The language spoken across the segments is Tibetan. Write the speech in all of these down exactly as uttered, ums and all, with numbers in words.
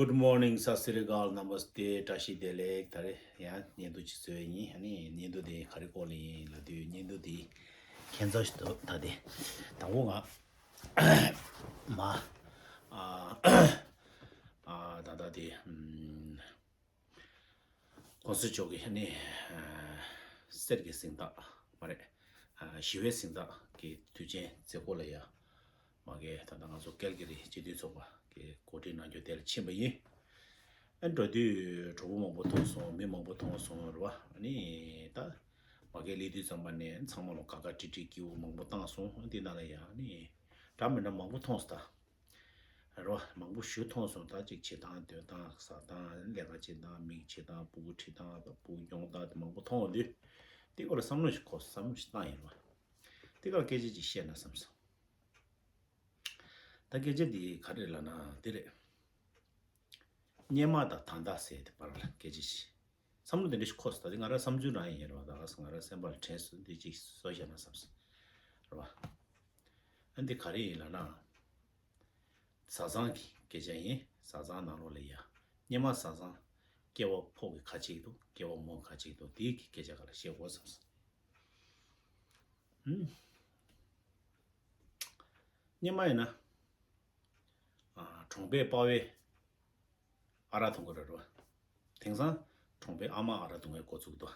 Good morning, Sat Sri Akal, Namaste, བཀྲ་ཤིས་བདེ་ལེགས། ད་རེས་ཡང་བརྙན་ཐུང་ཅིག་བཟོས་ཡིན། ཨ་ནི་བརྙན་ཐུང་དེ་ག་རེ་སྐོར་ལ་ཡིན་ལབ་དུས། བརྙན་ཐུང་དེ་ཁྱད་མཚར་ཞིག་འདུག་ད་དེ་དང་པོ་ང་མ་ཨ་ཨ་ད་ད་དེ་ཨམ་༸གོང་ས་མཆོག་གི་ནི་ཨ་གསེར་གྱི་གཟེངས་རྟགས་མ་རེད། ཨ་ཞི་བའི་གཟེངས་རྟགས་ཀྱི་དུས་ཆེན་མཛད་སྒོ་ལ་ཡ་མ་གི་ད་ལྟ་ང་ཚོ་ཀལ་གི་རི་སྤྱི་མཐུན་ཚོགས་པ་གི་གོ་སྒྲིག་གནང་རྒྱུ་དེ་ལ་ཕྱིན་པ་ཡིན། ཨ་འགྲོ་དུས་གྲོགས་པོ་མང་པོ་མཐོང་སོང་། མི་མང་པོ་མཐོང་སོང་རེད་བ། ཨ་ནི་ད་མ་གི་སླེབས་དུས་ཙམ་པ་ནས་ཚང་མ་ལ་དགའ་དགའ་སྤྲོ་སྤྲོ་སྐྱིད་པོ་མང་པོ་བཏང་སོང་། ཨ་འདི་ནང་ལ་ཡ་ཨ་ནི་འདྲ་མི་འདྲ་མང་པོ་མཐོང་སོང་ད། རོ། མང་པོ་ཞུ་མཐོང་སོང་། ད་ཅིག་བྱེད་སྟངས་སྡོད་སྟངས་ཟ་སྟངས་ལས་ཀ་བྱེད་སྟངས་མིག་བྱེད་སྟངས་སྤུ་གུ་ཁྲིད་སྟངས་སྤུ་གུ་སྐྱོང་སྟངས་དེ་མང་པོ་མཐོང་བ་དུས། དེ་སྐོར་ལ་བསམ་བློ་ཞིག་འཁོར། བསམ་བློ་ཞིག་བཏང་ཡིན་རོ། དེ་སྐོར་སྐད་ཆ་ཅིག་བཤད་ན་བསམ་སོང་། ད་སྐད་ཆ་དེ་ག་རེ་ལབ་ན་དེ་རེད། སྔོན་མ་དང་ད་ལྟ་ཟེར་དེ་བར་ལ་སྐད་ཆ་ཞིག་བསམ་བློ་དེ་འདྲ་ཞིག་འཁོར་སོང་། ད་དེ་ང་རང་བསམ་ཚུལ་རང་ཡིན་རོ། ད་ང་རང་སེམས་པ་ལ་དྲན་སོང་། འདི་ཅིག་བཟོ་བཞག་ན་བསམ་སོང་། རེད་བ། ཨ་འདི་ག་རེ་ཡིན་ལབ་ན། བཟའ་ཚང་གི་སྐད་ཆ་ཡིན། བཟའ་ཚང་ནང་ལོགས་ལ་ཡ། སྔོན་མ་བཟའ་ཚང་། སྐྱེ་བ་ཕོ་གི་ཁ་གཅིག་འདུག་སྐྱེ་བ་མོ་ཁ་གཅིག་འདུག་དེའི་གི་སྐད་ཆ་ག་ལ་བཤད་དགོས་བསམ་སོང་། ཧུམ། སྔོན་མ་ཡིན་ན། ཨ་གྲོང་པའི་པ་ཕའི་ཨ་རག་འཐུང་གི་རེད་རོ། དེང་སང་གྲོང་པའི་ཨ་མ་ཨ་རག་འཐུང་བའི་འགོ་བཙུགས་འདུག་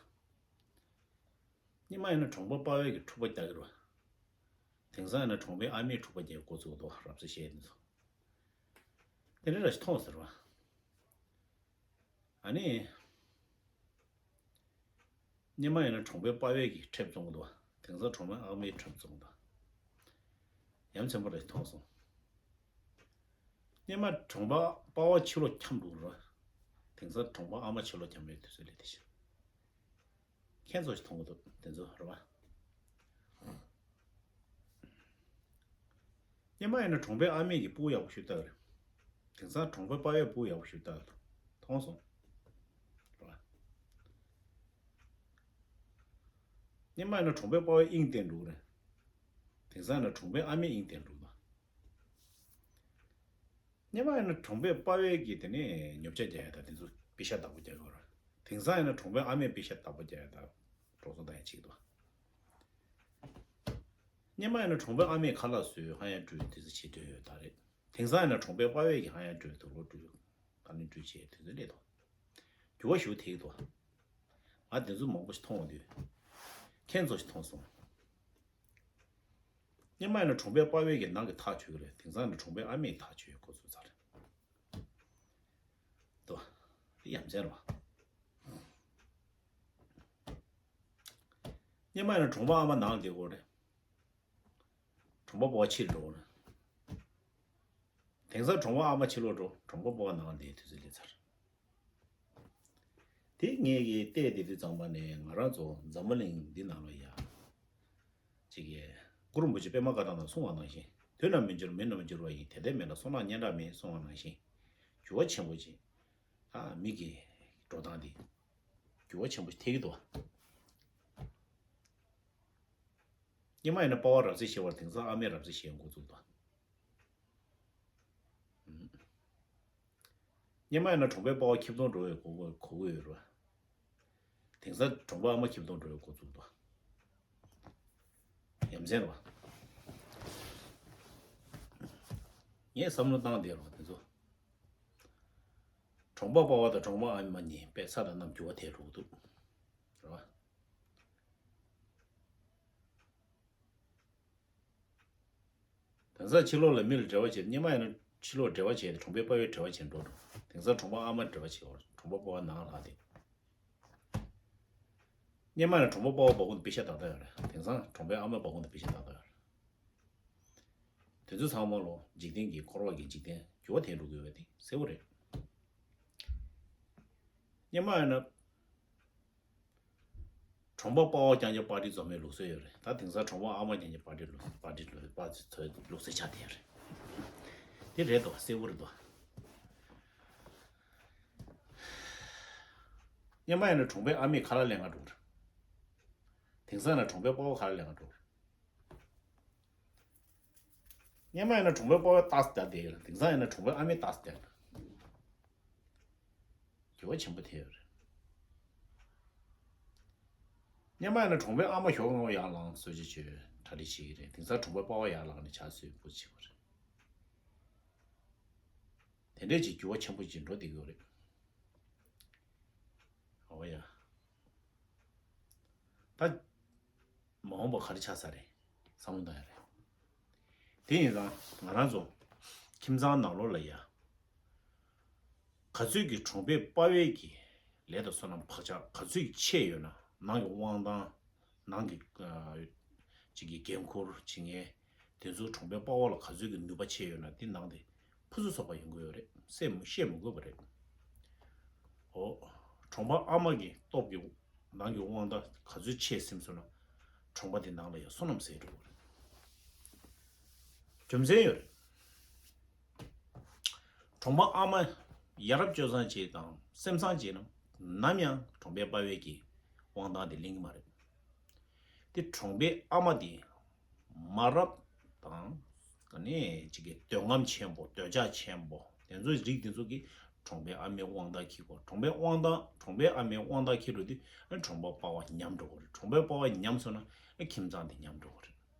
སྔོན་མ་ཡིན་ན་གྲོང་པ་པ་ཕའི་གི་འཁྲུག་པ་རྒྱག་གི་རོ། དེང་སང་ཡིན་ན་གྲོང་པའི་ཨ་མས་འཁྲུག་པ་རྒྱག་གི་འགོ་བཙུགས་འདུག་རབ་གསལ་བཤད་འདི་ཚོ། དེ་འདྲ་ར་ཞིག་མཐོང་ཟེར་བ། ཨ་ནི། སྔོན་མ་ཡིན་ན་གྲོང་པའི་པ་ཕའི་གི་ཁྲེབ་བཙོང་གི་འདུག་དེང་སང་གྲོང་པའི་ཨ་མའི་ཁྲེབ་བཙོང་གི་འདུག་ཡ་མཚན་པོ་རེ་མཐོང་སོང་། སྔོན་མ་གྲོང་པ་པ་ཕ་ཕྱི་ལོགས་འཁྱམས་འདུག་ར། དེང་སང་གྲོང་པ་ཨ་མ་ཕྱི་ལོགས་འཁྱམས་པའི་དུས་ཚོད་སླེབས་དེ་ཕྱིར། ཁྱེད་ཚོ་ཞིག་མཐོང་གི་འདུག་དེ་ཚོ་རེད་བ། སྔོན་མ་ཡིན་ན་གྲོང་པའི་ཨ་མས་ཀྱི་སྤུ་གུ་ཡག་པོ་ཞིག་ལྟ་གི་རེད། དེང་སང་གྲོང་པའི་པ་ཕས་སྤུ་གུ་ཡག་པོ་ཞིག་ལྟ་གི་འདུག་མཐོང་སོང་། རེད་བ། སྔོན་མ་ཡིན་ན་གྲོང་པའི་པ་ཕས་དབྱིངས་བསྟན་འགྲོ་གི་རེད། དེང་སང་ཡིན་ན་གྲོང་པའི་ཨ་མས་དབྱིངས་བསྟན་འགྲོ་གི་འདུག་སྔོན་མ་ཡིན་ན་གྲོང་པའི་པ་ཕས་ཀྱིས་དེ་ནས་ཉོ་ཆ་རྒྱག་ཡ་དང་དེ་ཚོ་པེ་ཤ་བདག་པོ་རྒྱག་གི་ཡོད་རེད། དེང་སང་ཡིན་ན་གྲོང་པའི་ཨ་མས་པེ་ཤ་བདག་པོ་རྒྱག་ཡ་དང་འགྲོ་སོང་བཏང་ཡ་བྱེད་ཀྱི་འདུག་སྔོན་མ་ཡིན་ན་གྲོང་པའི་ཨ་མས་ཁ་ལག་བཟོས་ཧང་ཡ་སྤྲུལ་དེ་ཚོ་བྱེད་འདོད་ཡོད་ད་རེད། དེང་སང་ཡིན་ན་གྲོང་པའི་པ་ཕས་ཀྱིས་ཧང་ཡ་སྤྲུལ་དུག་ལོག་སྤྲུལ་ག་ནས་སྤྲུལ་བྱས་དེ་ཚོ་སླེབས་འདུག་འགྱུར་བ་ཞིག་ཐེབས་འདུག་ང་དེ་ཚོ་མང་པོ་ཞིག་མཐོང་དུས་ཁྱེད་ཚོ་ཞིག་མཐོང་སོང་། སྔོན་མ་ཡིན་ན་གྲོང་པའི་པ་ཕས་ཀྱིས་ནང་གི་ཐག་གཅོད་ཀྱི་རེད། དེང་སང་ནི་གྲོང་པའི་ཨ་མས་ཐག་གཅོད་ཡོད་འགོ་ཚུགས་ཚར་རེད། དོ། དེ་ཡ་མཚན་རེད་བ། སྔོན་མ་ཡིན་ན་གྲོང་པ་ཨ་མ་ནང་ལ་བསྡད་ཀྱི་ཡོད་རེད། གྲོང་པ་པ་ཕ་ཕྱིར་འགྲོ་གི་རེད། དེང་སང་གྲོང་པ་ཨ་མ་ཕྱི་ལོགས་འགྲོ། གྲོང་པ་པ་ཕ་ནང་ལ་བསྡད་དུས་ཚོད་སླེབས་ཚར། དེ་ངས་ཀྱིས་བལྟས་བསྡད་དུས་ཙམ་པ་ནས་ང་རང་ཚོ་འཛམ་བུ་གླིང་འདི་ནང་ལ་ཡ། ཅིག་གིས་གུ་རུ་རིན་པོ་ཆེ་པདྨ་བཀའ་ཐང་ནང་གསུངས་པ་ནང་བཞིན། དུས་ནམ་མི་འགྱུར་མི་རྣམས་འགྱུར་བ་ཡིན། དེ་ལྟར་མིན་ལ་བསོད་ནམས་སྙན་གྲགས་མེད་གསུངས་པ་ནང་བཞིན། འགྱུར་བ་ཆེན་པོ་ཅིག་ཨ་མི་གི་འགྲོ་སྟངས་འདི་འགྱུར་བ་ཆེན་པོ་ཞིག་ཐེབས་ཀྱི་འདུག་སྔོན་མ་ཡིན་ན་པ་ཕ་རབ་གསལ་བྱེད་པ་རེད། དེང་སང་ཨ་མས་རབ་གསལ་བྱེད་འགོ་བཙུགས་འདུག་སྔོན་མ་ཡིན་ན་གྲོང་པའི་པ་ཕ་ཁྱིམ་སྟོང་འགྲོ་བའི་གོ་གོ་གོ་གི་ཡོད་རེད། དེང་སང་གྲོང་པ་ཨ་མ་ཁྱིམ་སྟོང་འགྲོ་བའི་འགོ་བཙུགས་འདུག་ཡ་མཚན་རེད་བ། ངས་བསམ་བློ་བཏང་བསྡད་རོགས་དེ་ཚོ། གྲོང་པ་པ་ཕ་དང་གྲོང་པ་ཨ་མ་གཉིས་པས་ས་དང་གནམ་འགྱུར་བ་ཐེབས་འགྲོ་གི་འདུག་རེད་བ། དེང་སང་ཕྱི་ལོགས་ལ་མི་ལ་འབྲེལ་བ་བྱེད། སྔོན་མ་ཡིན་ན་ཕྱི་ལོགས་འབྲེལ་བ་བྱེད་དེ་གྲོང་པའི་པ་ཕས་འབྲེལ་བ་བྱེད་འགྲོ་འགྲོ། དེང་སང་གྲོང་པ་ཨ་མ་འབྲེལ་བ་བྱེད་བར་གྲོང་པ་པ་ཕ་ནང་ལྷག་སྟེ། སྔོན་མ་ཡིན་ན་གྲོང་པ་པ་ཕ་སྦ་ཁུག་ནས་པེ་ཤ་བདག་བདག་ཡོད་རེད། དེང་སང་གྲོང་པའི་ཨ་མ་སྦ་ཁུག་ནས་པེ་ཤ་བདག་བདག་ཡོད་རེད། དེ་ཚོ་ཚང་མ་ལོ་འཇིག་རྟེན་གྱི་འཁོར་བ་གི་འཇིག་རྟེན་འགྱུར་བ་ཐེབས་འགྲོ་གི་ཡོད་པ་དེ་གསལ་པོ་རེད། སྔོན་མ་ཡིན་ན། གྲོང་པ་པ་ཕ་རྐྱང་རྐྱང་པར་ཊི་འཛོམས་པའི་ལུགས་སྲོལ་ཡོད་རེད། ད་དེང་སང་གྲོང་པ་ཨ་མ་རྐྱང་རྐྱང་པར་ཊི་ལུགས་པར་ཊི་ལུགས་པར་ཊི་ལུགས་སྲོལ་ཆགས་བསྡད་ཡོད་རེད། དེ་རེད་དོ། གསལ་པོ་རེད་དོ། སྔོན་མ་ཡིན་ན་གྲོང་པའི་ཨ་མས་ཁ་ལག་ལེན་ག་འགྲོ་རེད། དེང་སང་ཡིན་ན་གྲོང་པའི་པ་ཕ་ཁ་ལག་ལེན་ག་འགྲོ་རེད། སྔོན་མ་ཡིན་ན་གྲོང་པའི་པ་ཕ་ལྟ་ཙམ་བསྡད་ཡོད་རེད། དེང་སང་ཡིན་ན་གྲོང་པའི་ཨ་མས་ལྟ་ཙམ་བསྡད་ཡོད་རེད། འགྱུར་བ་ཆེན་པོ་ཐེབས་ཡོད་རེད། སྔོན་མ་ཡིན་ན་གྲོང་པའི་ཨ་མ་ཞོགས་སྔ་པོ་ཡར་ལངས་གསོལ་ཇ་མཆོད་གྲ་སྒྲིག་བྱེད་ཀྱི་རེད། དེང་སང་གྲོང་པའི་པ་ཕ་ཡར་ལངས་ནས་ཇ་བཟོས་སྤོ་བྱེད་པ་རེད། དེ་འདྲས་ཀྱི་འགྱུར་བ་ཆེན་པོ་ཅིག་འགྲོ་བསྡད་ཀྱི་ཡོད་རེད། འོ་ཡ། ད་མ་འོངས་པ་ག་རེ་ཆགས་ས་རེད་བསམ་བློ་བཏང་ཡ་རེད། དེ་ཡིན་ཙང་ང་རང་ཚོ་ཁྱིམ་ཚང་ནང་ལོགས་ལ་ཡ། ག་ཚོད་ཀྱི་གྲོང་པའི་པ་ཕའི་གི་ལས་དང་བསོད་ནམས་བག་ཆགས་ག་ཚོད་ཀྱི་ཆེ་ཡོད་ན། ནང་གི་དབང་ཐང་། ནང་གི་ཨ་ཅིག་གི་འགན་འཁུར་བྱེད་མཁན་དེ་ཚོ་གྲོང་པའི་པ་ཕ་ལ་ག་ཚོད་ཀྱི་ནུས་པ་ཆེ་ཡོད་ན། དེ་ནང་དེ་ཕུན་སུམ་ཚོགས་པ་ཡོང་གི་ཡོད་རེད། སེམས་བཤད་མི་དགོས་པ་རེད། འོ། གྲོང་པ་ཨ་མ་གི་སྟོབས་ཀྱིས་ནང་གི་དབང་ཐང་ག་ཚོད་ཆེ་ཟིན་སོང་ན། གྲོང་པ་དེ་ནང་ལ་ཡང་བསོད་ནམས་ཟད་འགྲོ་གི་རེད། རྒྱུ་མཚན་ཡོད་རེད། གྲོང་པ་ཨ་མ་ཡ་རབས་སྤྱོད་བཟང་ཅིག་དང་སེམས་བཟང་ཅིག་ན་ནམ་ཡང་གྲོང་པའི་པ་ཕའི་གི་དབང་ཐང་དེ་ལེན་གི་མ་རེད། དེ་གྲོང་པའི་ཨ་མ་དེ་མ་རབས་དང་། ཨ་ནི་ཅིག་གི་འདོད་རྔམ་ཆེན་པོ། འདོད་ཆགས་ཆེན་པོ། དེ་ཚོའི་རིགས་དེ་ཚོ་གིས་གྲོང་པའི་ཨ་མའི་དབང་ཐང་འཁྱེར་གོ། གྲོང་པའི་དབང་ཐང་། གྲོང་པའི་ཨ་མའི་དབང་ཐང་འཁྱེར་འགྲོ་དུས་ཨ་ནི་གྲོང་པ་པ་ཕ་ཉམས་འགྲོ་གི་རེད། གྲོང་པའི་པ་ཕ་ཉམས་སོང་ན་ཨ་ཁྱིམ་ཚང་དེ་ཉམས་འགྲོ་གི་རེད།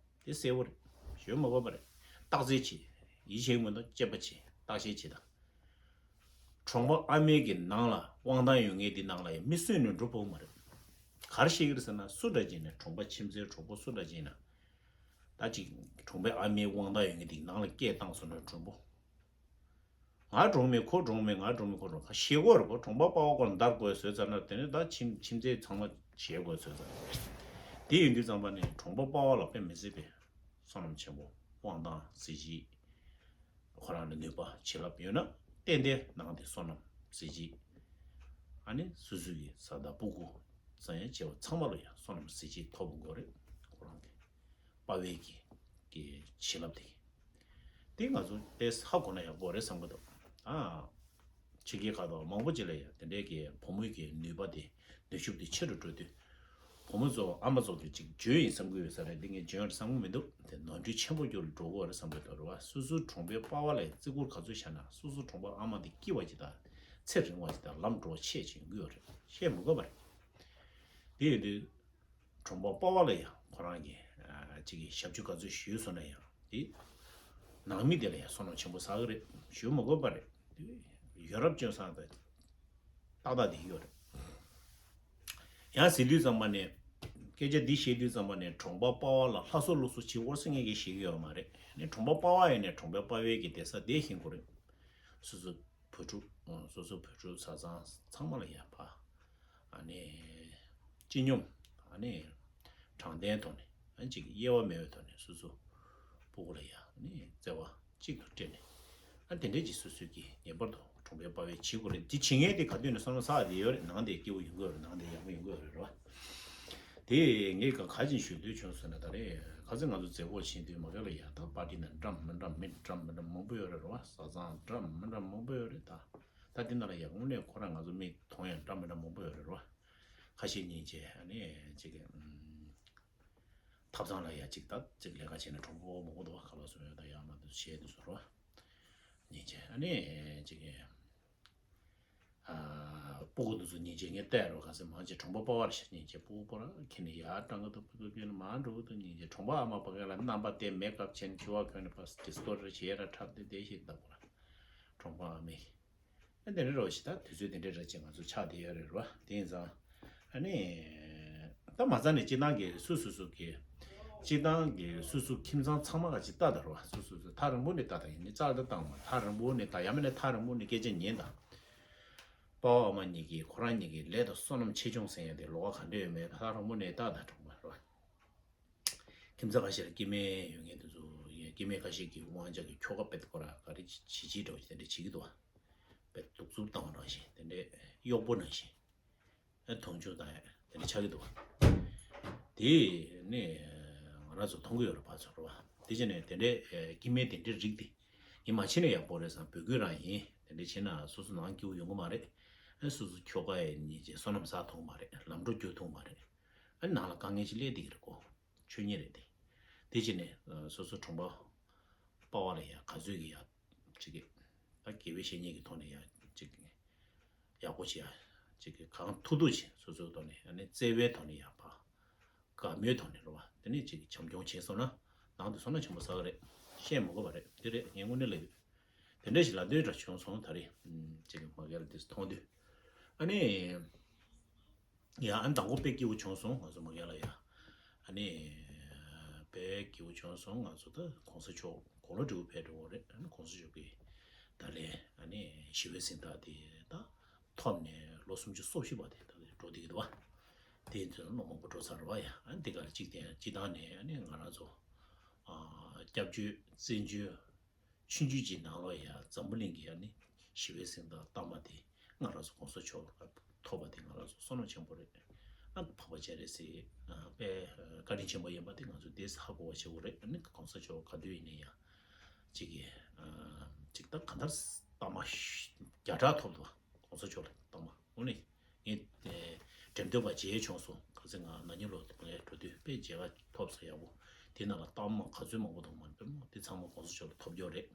དེ་གསལ་པོ་རེད། ཞུ་མ་དགོས་པ་རེད། བརྟག་དཔྱད་བྱེད། ཡིད་ཆེས་མི་འདུག་དཔྱད་པ་བྱེད། བརྟག་དཔྱད་བྱེད་དང་། གྲོང་པ་ཨ་མའི་གི་ནང་ལ་དབང་ཐང་ཡོད་མཁན་དེ་ནང་ལ་ཡང་མི་སུས་ནས་འགྲོ་ཕོད་མ་རེད། ག་རེ་བཤད་ཀྱི་རེད་ཟེར་ན། སུ་འདྲ་ཅིག་ནས་གྲོང་པ་ཁྱིམ་མཚེས་གྲོགས་པོ་སུ་འདྲ་ཅིག་ན། ད་ཅིག་གྲོང་པའི་ཨ་མའི་དབང་ཐང་ཡོད་མཁན་དེ་ནང་ལ་སྐད་བཏང་སོང་ན་མགྲོན་པོ། ང་གྲོངས་མེད་ཁོ་གྲོངས་མེད། ང་གྲོངས་མེད་ཁོ་གྲོངས། ཞེད་དགོས་རེད་གོ། གྲོང་པ་པ་ཕ་སྐོར་འདར་དགོས་བཟོས་ཚར་ན། དེ་ནས་ད་ཁྱིམ་ཁྱིམ་མཚེས་ཚང་མ་ཞེད་དགོས་བཟོས་ཚར། དེ་ཡིན་དུས་ཙམ་པ་ནས་གྲོང་པ་པ་ཕ་ལ་དཔེ་མི་སྲིད་པའི་བསོད་ནམས་ཆེན་པོ། དབང་ཐང་། གཟི་བརྗིད། ཁོ་རང་ལ་ནུས་པ་བྱིན་རླབས་ཡོད་ན་ཏན་ཏན་ནང་དེ་བསོད་ནམས་གཟི་བརྗིད། ཨ་ནི་སོ་སོ་གི་བཟའ་ཟླ་སྤུ་གུ་ཚང་ཡང་བྱས་པ་ཚང་མ་ལ་ཡང་བསོད་ནམས་གཟི་བརྗིད་ཐོབ་དགོས་རེད། ཁོ་རང་གི་པ་ཕའི་གི་གི་བྱིན་རླབས་དེ། དེ་ང་ཚོ་དཔེ་ཧ་གོ་ན་ཡག་པོ་རེད་བསམ་གི་འདུག་ཨ། ཕྱི་རྒྱལ་ཁག་དང་མང་པོ་ཅིག་ལ་ཡང་དེ་འདྲའི་གི་བུ་མོའི་གི་ནུས་པ་དེ། ནུས་ཤུགས་དེ་ཆེ་རུ་འགྲོ་དུས། བུ་མོ་ཚོ་ཨ་མ་ཚོ་དེ་ཅིག་འཇོན་ཡིན་བསམ་གི་ཡོད་ས་རེད། འདི་ངས་འཇོན་རེད་བསམ་གི་མི་འདུག་དེ་ནོར་འཁྲུལ་ཆེན་པོ་རྒྱུ་ལ་འགྲོ་གི་ཡོད་རེད་བསམ་གི་འདུག་རེད་བ། སོ་སོའི་གྲོང་པའི་པ་ཕ་ལ་ཡང་བརྩི་བཀུར་ག་ཚོད་བྱས་ན། སོ་སོའི་གྲོང་པ་ཨ་མ་དེ་སྐྱིད་པ་ཅིག་དང་། ཚེ་རིང་བ་ཅིག་དང་། ལམ་འགྲོ་བ་ཆེ་ཅིག་ཡོང་གི་ཡོད་རེད། བཤད་མི་དགོས་པ་རེད། དེ་ཡོད་དུས། གྲོང་པ་པ་ཕ་ལ་ཡང་ཁོ་རང་གི་ཨ་ཅིག་གི་ཞབས་ཞུ་ག་ཚོད་ཞུས་སོང་ན་ཡང་། དེ་ནང་མི་དེ་ལ་ཡང་བསོད་ནམས་ཆེན་པོ་བསགས་གི་རེད། ཞུ་མ་དགོས་པ་རེད། དེ་ཡ་རབས་སྤྱོད་བཟང་དང་ཏག་ཏག་དེ་ཡོད་རེད། ཡང་ཟེར་དུས་ཙམ་པ་ནས། སྐད་ཆ་འདི་བཤད་དུས་ཙམ་པ་ནས་གྲོང་པ་པ་ཕ་ལ་ལྷ་གསོལ་ལུགས་གསོལ་བྱེད་དགོས་ཟེར་མཁན་གྱིས་བཤད་ཀྱི་ཡོད་མ་རེད། ནས་གྲོང་པ་པ་ཕ་ཡིན་ནས་གྲོང་པའི་པ་ཕའི་གི་བསྡད་ས་དེ་ཤེས་དགོས་རེད། སོ་སོ་བུ་ཕྲུག་སོ་སོ་བུ་ཕྲུག་བཟའ་ཚང་ཚང་མ་ལ་ཡང་ཕ། ཨ་ནི་སྤྱི་སྙོམས། ཨ་ནི་དྲང་བདེན་ཐོག་ནས། ཨ་ཅིག་དབྱེ་བ་མེད་པའི་ཐོག་ནས་སོ་སོ་སྤུ་གུ་ལ་ཡང་ཨ་ནི་བརྩེ་བ་གཅིག་ཏུ་སྤྲད་ནས། ཨ་དེ་འདྲས་ཀྱི་སོ་སོའི་གི་ངེས་པར་དུ་གྲོང་པའི་པ་ཕའི་བྱེད་དགོས་རེད། དེ་བྱེད་མཁན་དེ་ག་དུས་ནས་བསམ་བློ་བསགས་བསྡད་ཡོད་རེད། ནང་དེ་སྐྱིད་པོ་ཡོང་གི་ཡོད་རེད། ནང་དེ་ཡག་པོ་ཡོང་གི་ཡོད་རེད་རོ། དེ་ངས་ག་ག་ཅིག་ཞུ་འདོད་བྱུང་ཟེར་ན། ད་རེས་ཁ་སང་ང་ཚོ་མཛད་སྒོ་ཕྱིན་དུས་མ་གི་ལ་ཡ། ད་པར་ཊི་ནང་འདྲ་མི་འདྲ་མི་འདྲ་མི་འདྲ་མང་པོ་ཡོད་རེད་རོ། བཟའ་ཚང་འདྲ་མི་འདྲ་མང་པོ་ཡོད་རེད། ད་ད་དེ་ནང་ལ་ཡ་དངོས་གནས་ཁོ་རང་ང་ཚོ་མིག་མཐོང་ཡ་འདྲ་མི་འདྲ་མང་པོ་ཡོད་རེད་རོ། ཁ་ཤས་སྙིང་རྗེ། ཨ་ནི་ཅིག་གི་ཨུམ། ཐབ་ཚང་ལ་ཡ་ཅིག་ད་ཅིག་ལས་ཀ་བྱས་ན་གྲོང་པ་མང་པོ་འདུག་བ། ཁ་ལག་བཟོ་ཡ་ད་ཡ་མ་འདུག་བྱས་འདུག་བཟོ་རོ། སྙིང་རྗེ། ཨ་ནི་ཅིག་གི་ཨ། སྤུ་གུ་འདི་ཚོ་སྙིང་རྗེ། ངས་བལྟས་རོགས་ག་ཚོད་མང་ཆེ་གྲོང་པ་པ་ཕར་ཞིག་སྙིང་རྗེ། སྤུ་གུ་པོ་ར་ཁྱེར་ནས་ཡར་བཏང་གི་འདུག་སྤུ་གུ་ཁྱེར་ནས་མར་འགྲོ་གི་འདུག་སྙིང་རྗེ། གྲོང་པ་ཨ་མ་པ་ག་ལ་རྣམ་པ་བསྟན། མེག་ཨབ་བྱས་ནས་འཁྱུ་བ་གོན་ནས་ཕར་ཌི་སྐོ་རེ་བྱས་ར་འཁྲབ་སྟེ་བསྡད་ཤིག་འདུག་པ། གྲོང་པ་ཨ་མས། ཨ་དེ་འདྲ་རོགས་ཞིག་ད་དུས་ཚོད་དེ་འདྲ་ར་ཅིག་ང་ཚོ་ཆགས་བསྡད་ཡོད་རེད་རོ། དེ་ཡིན་ཙང་ཨ་ནི། ད་མ་རྩ་ནས་སྤྱི་བཏང་གི་སུ་སུ་སུ་གི། སྤྱི་བཏང་གི་སུ་སུ་ཁྱིམ་ཚང་ཚང་མ་ག་ཅིག་ལྟ་ད་རོ། སུ་སུ་སུ་ཐག་རིང་པོ་ནས་ལྟ་ད། ཡིན་ནའི་རྩ་ལ་ལྟ་བཏང་བ། ཐག་རིང་པོ་ནས་ལྟ། ཡང་མིན་ན་ཐག་རིང་པོ་ནས་སྐད་ཆ་ཉན་ད། པ་ཕ་ཨ་མ་གཉིས་ཀྱིས་ཁོ་རང་གཉིས་ཀྱི་ལས་དང་བསོད་ནམས་ཆེ་ཆུང་ཟེར་ཡ་དེ་ལོགས་ཀ་ག་འདྲ་ཡོད་མེད་ཐག་རིང་པོ་ནས་ལྟ་ད། གྲོང་པ་རོ། ཁྱིམ་ཚང་ཁ་ཤས་ལ་སྐྱེ་དམན་ཡོད་མཁན་དེ་ཚོ་ཡིན། སྐྱེ་དམན་ཁ་ཤས་ཀྱིས་དབང་ཆ་གི་ཁྱོ་ག་དཔེ་ཁོ་ར་ག་རེ་བྱེད་བྱེད་འདྲ་བོ་ཞིག་དེ་འདྲ་བྱེད་ཀྱི་འདུག་བ། དཔེ་གདུག་རྩུབ་བཏང་བ་ནང་བཞིན། དེ་འདྲའི་གཡོག་པོ་ནང་བཞིན། ཨ་མཐོང་ཆུང་བཏང་ཡ་དེ་འདྲ་ཆགས་ཀྱི་འདུག་བ། དེ་ནི་ང་རང་ཚོ་མཐོང་གི་ཡོད་རེད་པ། ཚོ་རེད་བ། དེ་བྱས་ནས་དེ་འདྲའི་ཨ་སྐྱེ་དམན་དེ་འདྲའི་རིགས་དེ་ངས་མ་བྱས་ན་ཡག་པོ་རེད་བསམ། འབོད་སྐུལ་རང་ཡིན། དེ་འདྲ་བྱས་ན་སོ་སོ་ནང་སྐྱིད་པོ་ཡོང་གི་མ་རེད། ཨ་སོ་སོ་ཁྱོ་ག་ཡི་ཉིན་བྱེད་བསོད་ནམས་བསགས་ཐུབ་མ་རེད། ལམ་འགྲོ་རྒྱུག་ཐུབ་མ་རེད། ཨ་ནང་ལ་དཀའ་ངལ་ཅིག་སླེབས་བསྡད་ཀྱི་རེད་གོ། ཆོས་ཉིད་རེད་དེ། དེ་བྱས་ནས་ཨ་སོ་སོ་གྲོང་པ་པ་ཕ་ལ་ཡ་ག་ཚོད་ཀྱི་ཡ་ཅིག་གི། ད་དགེ་བའི་བཤེས་གཉེན་གྱི་ཐོག་ནས་ཡ་ཅིག་གི། ཡག་པོ་བྱེད་ཡ། ཅིག་གི་གང་ཐུབ་ཐུབ་བྱེད། སོ་སོའི་ཐོག་ནས་ཨ་ནི་བརྩེ་བའི་ཐོག་ནས་ཡང་ཕར་དགའ་མོས་ཐོག་ནས་རེད་བ། དེ་ནས་ཅིག་བྱམས་སྐྱོང་བྱས་སོང་ན་ནང་དུ་བསོད་ནམས་ཆེན་པོ་བསགས་ཀྱི་རེད། བཤད་མི་དགོས་པ་རེད། དེ་རེད། ངས་དངོས་གནས་ལབ་ཡོད། དེ་འདྲ་ཞིག་ལབ་འདོད་འདྲ་བྱུང་སོང་། ད་རེས་ཅིག་གི་མ་གལ་ལ་དེ་མཐོང་དུས་ཨ་ནི། ཡ་ཨ་ནི་དང་པོ་དཔེ་སྐྱིད་པོ་བྱུང་སོང་། ང་ཚོ་མ་གལ་ལ་ཡ་ཨ་ནི་དཔེ་སྐྱིད་པོ་བྱུང་སོང་། ང་ཚོ་ད་གོང་ས་མཆོག་དགུང་ལོ་དྲུག་ཕེབས་འགྲོ་གི་རེད། ཨ་ནི་གོང་ས་མཆོག་གི་ད་ལན་ཨ་ནི་ཞི་བའི་གཟེངས་རྟགས་དེ་ད་ཐོབ་ནས་ལོ་སུམ་ཅུ་སོ་བཞི་པ་དེ་ད་འགྲོ་བསྡད་ཀྱི་འདུག་བ། དེ་ཚོ་ལོ་མང་པོ་འགྲོ་ཚར་བ་ཡ། ཨ་ནི་དེ་ག་ལ་གཅིག་དེ་སྤྱི་བཏང་ནས་ཨ་ནི་ང་རང་ཚོ་ཨ་སྐྱབས་བཅོལ་བཙན་བྱོལ་ཆུང་ཆུང་གི་ནང་ལོགས་ཡ་འཛམ་བུ་གླིང་གི་ཨ་ནི་ཞི་བའི་གཟེངས་རྟགས་བཏང་བ་དེ་ང་རང་ཚོ་གོང་ས་མཆོག་ལ་ཐོབ་པ་དེ་ང་རང་ཚོ་བསོད་ནམས་ཆེན་པོ་རེད། ཨ་འཕགས་པ་སྤྱན་རས་གཟིགས་ཨ་དཔེ་བཀའ་དྲིན་ཆེན་པོ་ཡིན་པ་དེ་ང་ཚོ་དེ་ཧ་གོ་བ་བྱེད་དགོས་རེད། ཨ་ནི་གོང་ས་མཆོག་ག་དུས་ཡིན་ན་ཡང་ཅིག་གི་ཨ་ཅིག་ད་གང་ལྟར་རྟགས་མ་བརྒྱ་ཕྲག་ཐོབ་འདུག་གོང་ས་མཆོག་ལ་རྟགས་མ་འོ་ནི། ངས་དེ་འགྲེམས་སྟོན་པ་མཇལ་བྱུང་སོང་། ག་ཚོད་ང་ན་ནིང་ལོ་དེ་འགྲོ་དུས་དཔེ་མཇལ་ཁ་ཐོབ་ས་ཡག་པོ། དེ་ནང་ལ་རྟགས་མ་ག་ཚོད་མང་པོ་འདུག་མ་རེད་པས་མོ། དེ་ཚང་མ་གོང་ས་མཆོག་ལ་ཐོབ་རྒྱུ་རེད།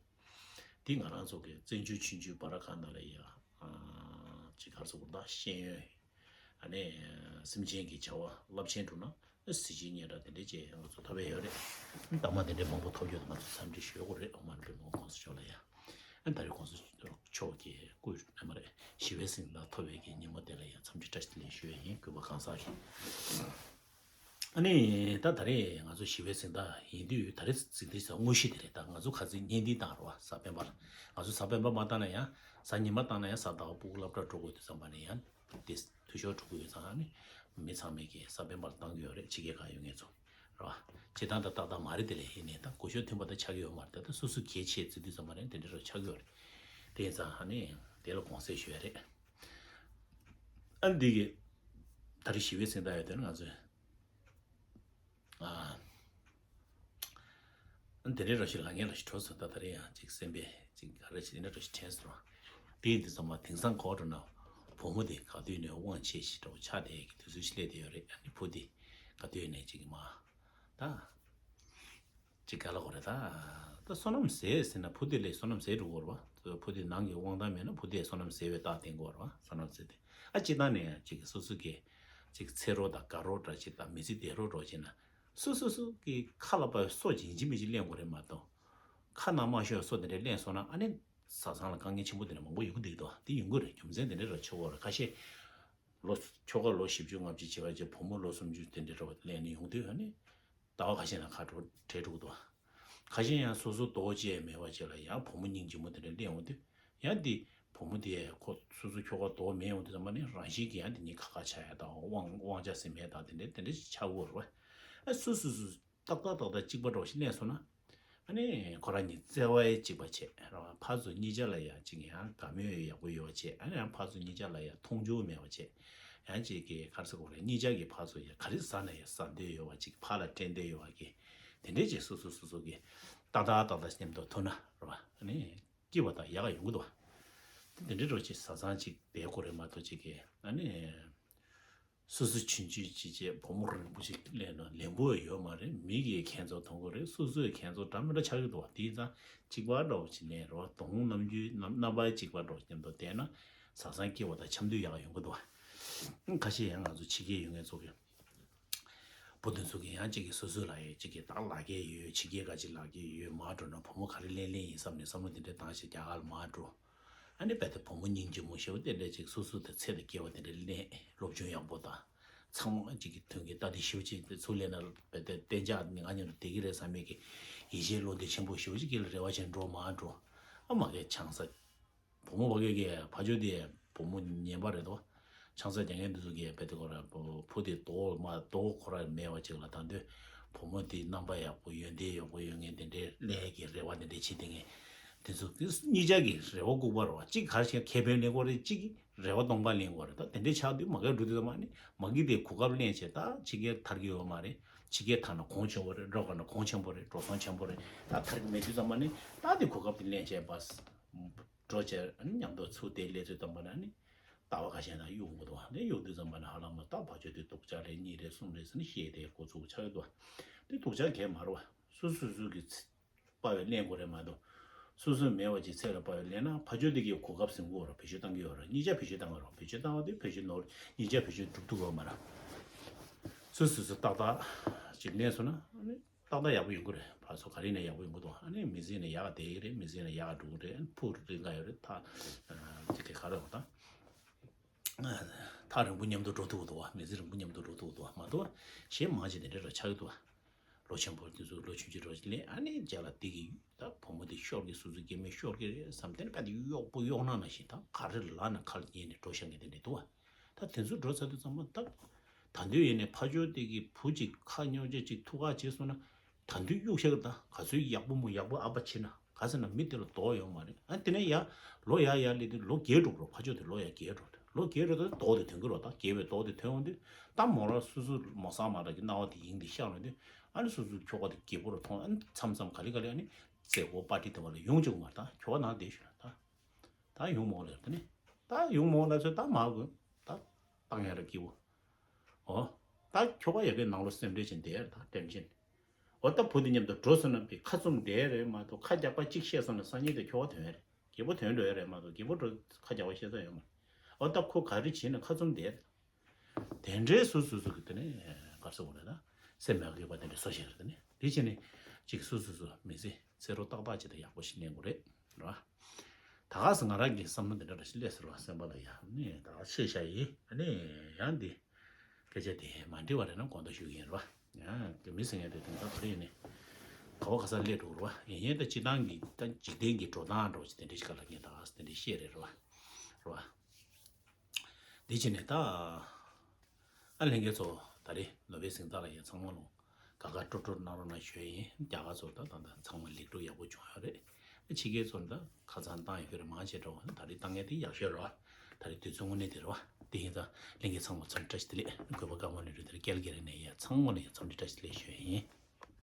དེ་ང་རང་ཚོ་གི་བཙན་བྱོལ་ཆུང་ཆུང་བར་ཁ་ནང་ལ་ཡ་ཅིག་ག་རེ་ཟེར་དགོས་རེད། ད་ཤེས་ཡོན་ཨ་ནི་སེམས་ཅན་གྱི་བྱ་བ་རླབས་ཆེན་འགྲོ་ན་གཟི་བརྗིད་སྙན་གྲགས་དེ་འདྲས་ཅིག་ང་ཚོ་ཐོབ་ཡས་ཡོད་རེད། རྟགས་མ་དེ་འདྲས་མང་པོ་ཐོབ་རྒྱུ་དེ་ང་ཚོ་འཚམས་འདྲི་ཞུ་དགོས་རེད། འོ་མ་རེད་པས་མོ། གོང་ས་མཆོག་ལ་ཡ། ཨ་ད་རེས་གོང་ས་མཆོག་གི་སྐུ་ཨ་མ་རེད། ཞི་བའི་གཟེངས་རྟགས་ཐོབ་པའི་གི་ཉིན་མོ་དེ་ལ་ཡང་འཚམས་འདྲི་བཀྲ་ཤིས་བདེ་ལེགས་ཞུ་ཡས་ཡིན། གུས་པ་གང་ཟག་གིས། ཨ་ནི་ད་ད་རེས་ང་ཚོ་ཞི་བའི་གཟེངས་རྟགས་ཡིན་དུས་ད་རེས་གཟེངས་རྟགས་ཟེར་དངོས་གཞི་དེ་རེད། ད་ང་ཚོ་ཁ་སང་བརྙན་འཕྲིན་བཏང་རོགས། གཟའ་སྤེན་པར། ང་ཚོ་གཟའ་སྤེན་པ་མ་བཏང་ན་ཡང་གཟའ་ཉི་མ་བཏང་ན་ཡང་གཟའ་ཟླ་བ་ཕྲུ་གུ་སློབ་གྲྭ་འགྲོ་དགོས་དུས་ཙམ་པ་ནས་ཡང་དེ་འཐུས་ཤོར་འགྲོ་གི་ཡོད་ཙང་། ཨ་ནི་མི་ཚང་མས་ཀྱི་གཟའ་སྤེན་པར་བཏང་གི་ཡོད་རེད། ཕྱི་རྒྱལ་ཁག་ཡོད་མཁན་ཚོ། རེད་བ། སྤྱིར་བཏང་ད་ཏག་ཏག་མ་རེད། དེ་ལས་ཡིན་ནའི་ད་གོ་ཤོག་མཐུན་པ་ད་ཆགས་ཀྱི་ཡོད་མ་རེད། ད་ད་སོ་སོ་གལ་ཆེ་བརྩི་དུས་ཙམ་པ་རེད། དེ་འདྲ་རུ་ཆགས་ཀྱི་ཡོད་རེད། དེ་ཡིན་ཙང་ཨ་ནི་དེ་ལ་དགོངས་སེལ་ཞུ་ཡ་རེད། ཨ་ནི་འདི་གི་ད་རེས་ཞི་བའི་གཟེངས་རྟགས་ཡོད་དོན་ང་ཚོས་ཨ་ཨ་ནི་དེ་འདྲའི་ར་ཞིག་ལ་ངས་ར་ཞིག་འཕྲོ་སོང་། ད་ད་རེས་ཡང་ཅིག་སེམས་པས་ཅིག་ག་རེ་ཞིག་དེ་འདྲ་ར་ཞིག་དྲན་སོང་། དེ་ཡིན་དུས་ཙམ་པ་དེང་སང་གོ་འགྲོ་ན་བུ་མོ་དེ་ག་དུས་ནས་དབང་ཆེ་ཞིག་འདྲ་བོ་ཆགས་བསྡད་ཀྱི་དུས་ཚོད་ཞིག་སླེབས་བསྡད་ཡོད་རེད། ཨ་ནི་བུ་དེ་ག་དུས་ནས་ཅིག་མ་ད། ཅིག་ག་ལ་གོ་རེད་ད། ད་བསོད་ནམས་ཟད་ཟེར་ན་བུ་དེ་ལས་བསོད་ནམས་ཟད་འགྲོ་གི་རེད་བ། བུ་དེ་ནང་གི་དབང་ཐང་མེད་ན་བུ་དེ་བསོད་ནམས་ཟད་པའི་རྟགས་བསྟན་གི་རེད་བ། བསོད་ནམས་ཟད་དེ། ཨ་སྤྱིར་བཏང་ནས་ཡང་ཅིག་སོ་སོ་གི་ཅིག་ཚེ་རོགས་དང་དགའ་རོགས་འདྲ་ཅིག་དང་མི་ཚེ་བདེ་རོགས་འདྲ་བྱས་ན་སོ་སོ་སོ་གི་ཁ་ལ་བབས་སོ་ཡིན་གཅིག་མིན་གཅིག་ལེན་དགོས་རེད་མ་གཏོགས། ཁ་ནང་མ་ཤོར་སོ་དེ་འདྲ་ལེན་སོང་ན་ཨ་ནི་བཟའ་ཚང་ལ་དཀའ་ངལ་ཆེན་པོ་དེ་འདྲ་མང་པོ་ཡོང་གི་འདུག་དོ། དེ་ཡོང་གི་རེད། རྒྱུ་མཚན་དེ་འདྲ་ར་ཆོག་གི་རེད། ཁ་ཤས་ལོ་ཁྱོ་ག་ལོ་བཞི་བཅུ་ལྔ་བཅུ་བྱས་པ་བྱས། བུ་མོ་ལོ་སུམ་ཅུ་དེ་འདྲ་ར་ལེན་ནས་ཡོང་དུས་ཨ་ནི། ཟླ་བ་ཁ་ཤས་ནང་ཁ་གྲོ་བྲལ་འགྲོ་གི་འདུག་ཁ་ཤས་ཡང་སོ་སོ་དོ་ཅེས་མེད་པ་ཅིག་ལ་ཡང་བུ་མོ་སྙིང་རྗེ་མོ་དེ་འདྲ་སླེབས་འོང་དུས་ཡང་དེ་བུ་མོ་དེ་ཁོ་སོ་སོ་ཁྱོ་ག་དོ་མེད་འོང་དུས་ཙམ་པ་ནི་རང་བཞིན་གྱིས་ཡང་དེ་གཉིས་ཁ་ཁ་ཆགས་ཡ་དང་དབང་དབང་ཆ་ཟིན་མེད་དང་དེ་འདྲ་དེ་འདྲ་ཞིག་ཆགས་ཀྱི་ཡོད་རེད་བ། ཨ་སོ་སོ་སོ་ཏག་ཏག་ཏག་ཏག་གཅིག་པ་འདྲ་བོ་ཞིག་སླེབས་སོང་ན་ཨ་ནི་ཁོ་རང་གཉིས་བརྩེ་བ་གཅིག་པ་བྱས་རེད་བ། ཕར་ཚུར་གཉིས་ཆ་ལ་ཡང་གཅིག་ཡང་དགའ་མོས་ཡག་པོ་ཡོད་པ་བྱས། ཨ་ནི་ཡང་ཕར་ཚུར་གཉིས་ཆ་ལ་ཡང་མཐོང་ཆུང་མེད་པ་བྱས། ཡང་ཅིག་གི་ག་རེ་ཟེར་དགོས་རེད། གཉིས་ཆ་གི་ཕར་ཚུར་ཡ་ག་རེ་ཟ་ན་ཡ་ཟ་འདོད་ཡོད་པ་ཅིག་ཕར་ལ་སྤྲད་འདོད་ཡོད་པ་གི་དེ་འདྲས་ཅིག་སོ་སོ་སོ་སོ་གི་ཏག་ཏག་ཏག་ཏག་མཉམ་དུ་ཐུག་ན་རེད་བ། ཨ་ནི་སྐྱིད་པ་དང་ཡག་ག་ཡོང་གི་འདུག་བ། དེ་འདྲས་རོ་ཅིག་བཟའ་ཚང་ཅིག་བསྡད་དགོས་རེད་མ་གཏོགས་ཅིག་གི་ཨ་ནི་སོ་སོ་ཆུང་ཆུང་ཅིག་བྱས་བུ་མོ་རིང་པོ་ཅིག་ལེན་ན་ལེན་པོ་ཡོད་མ་རེད། མི་གིས་ཁྱེད་ཚོ་མཐོང་གི་རེད། སོ་སོས་ཁྱེད་ཚོ་འདྲ་མི་འདྲ་ཆགས་ཀྱི་འདུག་བ། དེ་ཡིན་ཙང་གཅིག་པ་འདྲ་བོ་ཅིག་ལེན་རོགས། དོན་རྣམ་འགྱུར་རྣམ་རྣམ་པ་གཅིག་པ་འདྲ་བོ་མཉམ་དུ་བསྡད་ན། བཟའ་ཚང་སྐྱིད་པ་དང་འཆམ་མཐུན་ཡག་ཡོང་གི་འདུག་བ། ཁ་ཤས་ཡང་ང་ཚོ་ཕྱི་རྒྱལ་ཡོད་མཁན་ཚོ་གི་བུ་དེ་ཚོ་གི་ཡང་གཅིག་གི་སོ་སོའི་ལག་ཡོད་གཅིག་གི་ད་ལག་ཁྱེར་ཡོད། ཕྱི་རྒྱལ་ག་ཅིག་ལག་ཁྱེར་ཡོད། མར་འགྲོ་ན་བུ་མོ་ག་རེ་ལེན་ལེན་ཡིན་བསམ་ནས་བསམ་བློ་དེ་འདྲ་བཏང་བྱས་རྒྱ་གར་ལ་མར་འགྲོ། ཨ་ནི་རྦད་དེ་བུ་མོ་སྙིང་རྗེ་མོ་ཞེ་པོ་དེ་འདྲ་ཅིག་སོ་སོ་དང་ཚད་དང་སྐལ་བ་དེ་འདྲ་ལེན། སློབ་སྦྱོང་ཡག་པོ་དང་ཚང་མ་གཅིག་གི་དོན་གྱི་ལྟ་དེ་ཞེ་པོ་ཅིག་དེ་ཚུར་ལེན་ན་རྦད་དེ་གཏན་འཇགས་ང་མཉམ་དུ་བསྡད་ཀྱི་རེད་བསམ་མེད་ཀྱི་ཡིད་ཆེས་བློ་འདྲི་ཆེན་པོ་ཞེ་པོ་ཅིག་གི་ལ་རེ་བ་བྱས་འགྲོ་མར་འགྲོ། ཨ་མ་གི་ཆང་ས། བུ་མོ་ཕ་གི་གི་ཕ་ཇོ་དེ་བུ་མོ་ངན་པ་རེད་དོ། ཆང་ས་རྒྱག་མཁན་འདི་ཚོ་གིས་རྦད་དེ་ཁོ་ར་བུ་བུ་དེ་དོ་མ་དོ་ཁོ་ར་མེད་པ་ཅིག་ལ་ད་འདོད། བུ་མོ་དེ་རྣམ་པ་ཡག་པོ་ཡོན་ཏན་ཡག་པོ་ཡོད་མཁན་དེ་འདྲའི་ལེན་གི་རེ་བ་དེ་འདྲའི་བྱེད་དེ་ངས་དེ་ཚོ་གཉིས་ཆ་གི་རེ་བ་ལྐུགས་པ་རེད་བ། གཅིག་ག་རེ་བྱས་ཁེ་ཕན་ལེན་དགོས་རེད། གཅིག་གི་རེ་བ་སྟོང་པ་ལེན་དགོས་རེད། ད་དེ་འདྲའི་ཆགས་དུས་མ་གིར་འགྲོ་དུས་ཙམ་པ་ནི་མ་གི་དེ་གོ་སྐབས་ལེན་བྱས་ད་ཕྱི་རྒྱལ་ཐར་གི་ཡོད་མ་རེད། ཕྱི་རྒྱལ་ཐར་ན་གོང་ཆེན་པོ་རེད། འགྲོ་ག་ན་གོང་ཆེན་པོ་རེད། འགྲོ་སོང་ཆེན་པོ་རེད། ད་ཐར་གི་མེད་དུས་ཙམ་པ་ནི་ད་དེ་གོ་སྐབས་དེ་ལེན་བྱས་པ། འགྲོ་བྱས་ཨ་ནི་མཉམ་དུ་ཚུར་དེ་སླེབས་དུས་ཙམ་པ་ན་ཨ་ནི་ཟླ་བ་ཁ་ཤས་ནང་གཡུག་འགྲོ་འདུག་བ། ཨ་ནི་གཡུག་དུས་ཙམ་པ་ན་ཧ་ལམ་ད་ཕ་ཆོས་དེ་རྡོག་ཆ་རེ་གཉིས་རེ་གསུམ་རེ་ཟེར་ནས་བཤད་དེ་འགོ་ཚུགས་ཆགས་ཡོད་འདུག་བ། དེ་རྡོག་ཆ་གས་མ་རེད་བ། སོ་སོ་སོ་གི་ཚེ་དཔའ་བའི་གླེང་དགོས་རེད་མ་གཏོགས། སོ་སོ་མེད་པ་ཅིག་ཚད་ལ་དཔག་ཡོད་ལས་ན། ཕ་ཆོས་དེ་གའི་གོ་སྐབས་ཟིན་གོ་ར། བེད་སྤྱོད་བཏང་གི་ཡོད་ར། གཉིས་ཆ་བེད་སྤྱོད་བཏང་གི་ར། བེད་སྤྱོད་བཏང་བ་དེ་བེད་སྤྱོད་ནོར། གཉིས་ཆ་བེད་སྤྱོད་གྲུབ་ཐུབ་ཡོད་མ་ར། སོ་སོ་སོ་ཏག་ཏག་ཅིག་གནས་སོང་ན་ཨ་ནི་ཏག་ཏག་ཡག་པོ་ཡོང་གི་རེད། ཕར་ཚུར་ག་རེ་ཡིན་ན་ཡག་པོ་ཡོང་གི་འདུག་ཨ་ནི་མི་ཚེ་ནས་ཡག་ག་བསྡད་ཀྱི་རེད། མི་ཚེ་ནས་ཡག་ག་འགྲོ་གི་རེད། ཕུགས་རིང་ག་ཡོད་རེད། ད་ཅིག་ག་རེ་འོ་ད། ཐག་རིང་པོ་མཉམ་དུ་འགྲོ་ཐུབ་འདུག་བ། མི་ཚེ་རིང་པོ་མཉམ་དུ་འགྲོ་ཐུབ་འདུག་བ་མ་གཏོགས། གཞན་མང་ཆེ་དེ་འདྲ་ར་ཆགས་ཀྱི་འདུག་བ། ལོ་ཆེན་པོ་དེ་ཚོ་ལོ་ཆུང་ཆུང་རོ་ལས་ཨ་ནི་རྒྱ་ལ་བསྡད་ཀྱི་ཡོད། ད་བུ་མོ་དེ་ཤོར་གྱི་སོ་སོའི་སྐྱེ་དམན་ཤོར་གྱི་རེད་བསམ་དེ་ནས་ཕ་དེ་གཡོག་པོ་གཡོག་ནག་ནང་བཞིན་ད་ག་རེ་ལབ་ན་ཁ་ལ་ཉན་ནས་འགྲོ་བཞག་མཁན་དེ་འདྲ་འདུག་བ། ད་དེ་ཚོ་འགྲོ་ཚར་དུས་ཚང་མ་ད་ད་འདོད་ཡིན་ནས་ཕ་ཇོ་དེ་གི་བུ་གཅིག་ཁ་རྙོག་ཅིག་ཐུག་ཁ་བྱས་སོང་ན། ད་འདོད་གཡུག་ཤག་ད་ག་ཚོད་ཡག་པོ་མོ་ཡག་པོ་ཨ་ཕ་བྱེད་ན་ག་ཟེར་ན་མི་དེ་ལ་དོགས་ཡོད་མ་རེད། ཨ་དེ་ནས་ཡ་ལོ་ཡ་ཡ་ལས་དུས་ལོ་རྒས་འགྲོ་གི་རོ། ཕ་ཇོ་དེ་ལོ་ཡ་རྒས་འགྲོ་དུས་ལོ་རྒས་འགྲོ་དུས་དོགས་དེ་ཐོན་གི་རོ། ད་རྒས་པའི་དོགས་དེ་ཐོན་འོང་དུས་ད་མོ་ར་སོ་སོ་མོ་ཟ་མ་ར་གི་སྣང་བ་དེ་ཡིན་དེ་ཤར་འོང་དུས་ཨ་ནི་སོ་སོ་ཁྱོ་ག་དེ་རྒས་པོ་ར་མཐོང་ཨ་ནི་མཚམས་མཚམས་ག་ལེ་ག་ལེ་ཨ་ནི་མཛད་སྒོ་པར་ཊི་དེ་བ་ལ་ཡོང་བཅུག་མ་རེད། ད་ཁྱོ་ག་ནང་བསྡད་ཤོད་ད། ད་ཡོང་མོ་ལ་དེ་ནི་ད་ཡོང་མོ་ལ་ཚོད་ད་མ་དགོས་ད་བཏང་ཡ་ར་སྐྱིད་པོ། ཨོ། ད་ཁྱོ་ག་ཡ་གི་ནང་ལོ་སེམས་ཁྲལ་ཆེན་དེ་ཡ་ར་ད་ཏན་ཅན། ཨོ་ད་བུ་དེ་མཉམ་དུ་འགྲོ་སོང་ན་པའི་ཁ་བཙུམ་བསྡད་རེད་མ་གཏོགས་ཁ་རྒྱག་པ་གཅིག་བཤད་སོང་ན་སང་ཉིན་དེ་ཁྱོ་ག་དོན་རེད། རྒད་པོ་དོན་འགྲོ་ཡ་རེད་མ་གཏོགས་རྒད་པོ་འགྲོ་ཁ་རྒྱག་པ་བཤད་ས་ཡོད་མ་རེད། ཨོ་ད་ཁོ་ག་རེ་བྱེད་ན་ཁ་བཙུམ་བསྡད་རེད། དེ་འདྲའི་སུ་སུ་སུ་གི་དེ་ནས་གར་སོང་རེད་ད། སེམས་མ་དགོས་པ་དེ་འདྲའི་སོ་ཤེས་རེད་དེ་ནས་དེ་བྱས་ནས་གཅིག་སུ་སུ་སུ་མི་ཚེ་ཚེ་རོ་ཏག་ཏག་ཅིག་དང་ཡག་པོ་ཞིག་གནས་དགོས་རེད་ར། ད་ག་སེ་ང་རང་གི་བསམ་བློ་འདི་འདྲ་ར་ཞིག་སླེབས་ཟེར་བ་སེམས་པ་ལ་ཡ་ནི་ད་ག་ཆེ་ཤ་ཡིན་ཨ་ནི་ཡང་འདི་སྐད་ཆ་དེ་མ་འགྲིག་པ་རེད་ན་དགོངས་དག་ཞུ་གི་ཡིན་ར། ཡང་གི་མི་ཟེར་མཁན་དེ་དེང་སང་བོད་ཡིན་ནི་ག་བ་ག་ས་སླེབས་འགྲོ་གི་ར་བ། ཡིན་ཡིན་ད་སྤྱི་བཏང་གི་ད་འཇིག་རྟེན་གྱི་འགྲོ་སྟངས་འདྲ་བ་ཞིག་དེ་འདྲ་ཞིག་ག་ལ་ངས་ད་ག་སེ་དེ་འདྲ་བཤད་རེད་ར་བ། ར་བ། འདི་བྱས་ནས་ད། ཨ་ལྷན་རྒྱས་ཚོ་ད་རེས་ནོ་བེལ་གཟེངས་རྟགས་ལ་ཡ་ཚང་མ་ལོ་དགའ་དགའ་སྤྲོ་སྤྲོ་གནང་རོགས་གནང་ཞུ་ཡ་ཡིན། རྒྱ་གར་ཚོ་ད་ད་ད་ཚང་མ་ལེགས་གྲུབ་ཡག་པོ་བྱུང་ཡོད་རེད། ཨ་ཕྱི་རྒྱལ་ཚོ་ད་ཁ་སང་བཏང་ཡོད་ཀྱི་རེད། མང་ཆེ་འགྲོ་བ་ད་རེས་བཏང་ཡ་དེ་ཡག་ཤོས་རེད་བ། ད་རེས་དུས་ཚོད་དངོས་གནས་དེ་རེད་བ། དེ་ཡིན་ཙང་ལྷན་རྒྱས་ཚང་མ་འཚམས་འདྲི་བཀྲ་ཤིས་བདེ་ལེགས། གུས་པ་དཀར་མོ་ནས་རུ་དེར་ཀལ་གེ་རེ་ནས་ཡ་ཚང་མ་ལ་ཡ་འཚམས་འདྲི་བཀྲ་ཤིས་བདེ་ལེགས་ཞུ་ཡ་ཡིན།